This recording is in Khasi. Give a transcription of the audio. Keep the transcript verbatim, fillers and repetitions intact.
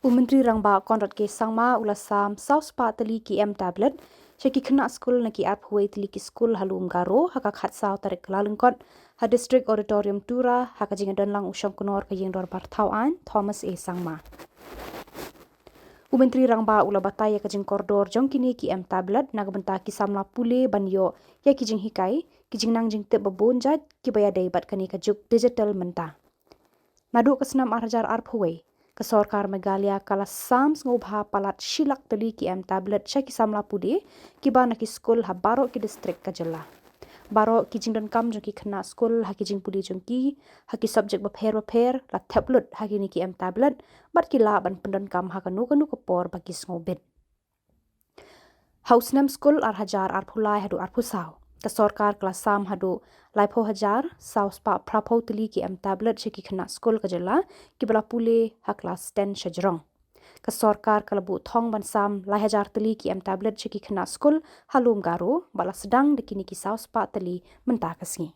U Myntri Rangbah Conrad K Sangma u la sam saw spah tylli ki M tablet sha ki khynnah skul na ki arphew tylli ki skul ha Lum Garo ha ka khatsaw tarik Kyllalyngkot ha District Auditorium Tura ha ka jingdonlang u Shongknor ka Ïingdorbar Thaw Aiñ Thomas A Sangma. U Myntri Rangbah u la batai ïa ka jingkordor jong kine ki M tablet na ka bynta ki samla pule ban ïoh ïa ki jinghikai, ki jingnang jingtip babun jait kiba ïadei bad kane ka juk digital mynta. Naduh ka snem ar hajar arphew, ka sorkar Meghalaya ka la sam sngewbha palat shi lak tylli ki M tablet sha ki samla pule kiba na ki skul ha baroh ki district ka jylla. Baroh ki jingdonkam jong ki khynnah skul ha ki jingpule jong ki ha ki subject bapher bapher la thep lut ha kine ki M tablet bad ki lah ban pyndonkam ha kano kano ka por ba ki sngewbit. Ha u snem skul ar hajar arphew lai haduh arphew saw, ka sorkar ka la sam haduh laiphew hajar saw spah phraphew tylli ki M tablet sha ki khynnah skul ka jylla kiba la pule ha klas ten sha jrong. Ka sorkar ka la buh thong ban sam lai hajar tylli ki M tablet sha ki khynnah skul ha Lum Garo, ba la sdang da kine ki saw spah tylli mynta ka sngi.